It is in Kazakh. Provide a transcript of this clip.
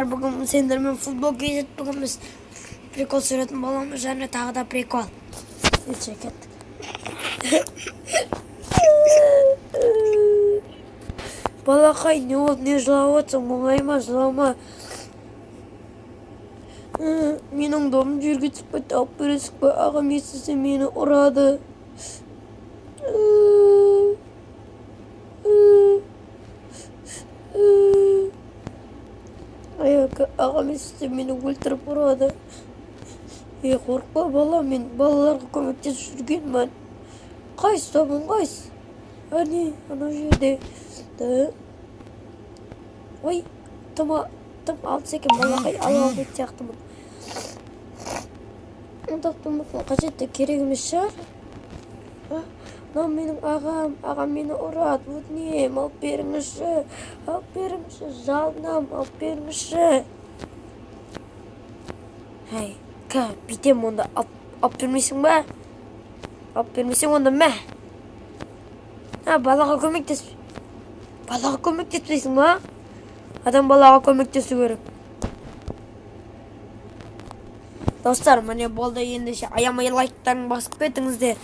Достар, бүгін сендермен футбол кезет. Бүгін біз прикол түсіретін боламыз және тағы да прикол. Ендеше кеттік. Балақай, не болды, не жылап отырсың? Мұңайма, жылама. Менің домым жерге түсіп кетті, алып бересің бе? Ағам естісе, мені ұрады. Ай, ағам естісе, мені өлтіріп ұрады. Ей, қорықпа, бала, мен балаларға көмектесіп жүргенмін. Қайсы тобың, қайсы? Әне, анау жерде. Ой, тым тым алыс екен, балақай, ала алмайтын сияқтымын. Топтың қажетті керек емес шығар. Мынау менің ағам, ағам мені ұрады, өтінемін, алып беріңізші, алып беріңізші, жалынамын, алып беріңізші. Әй, бүйтемін онда, алып бермейсің ба? Алып бермесең, онда мә. Балаға көмектес. Балаға көмектеспейсің ба? Адам балаға көмектесу керек. Достар, міне болды, ендеше аямай лайктарын басып кетіңіздер.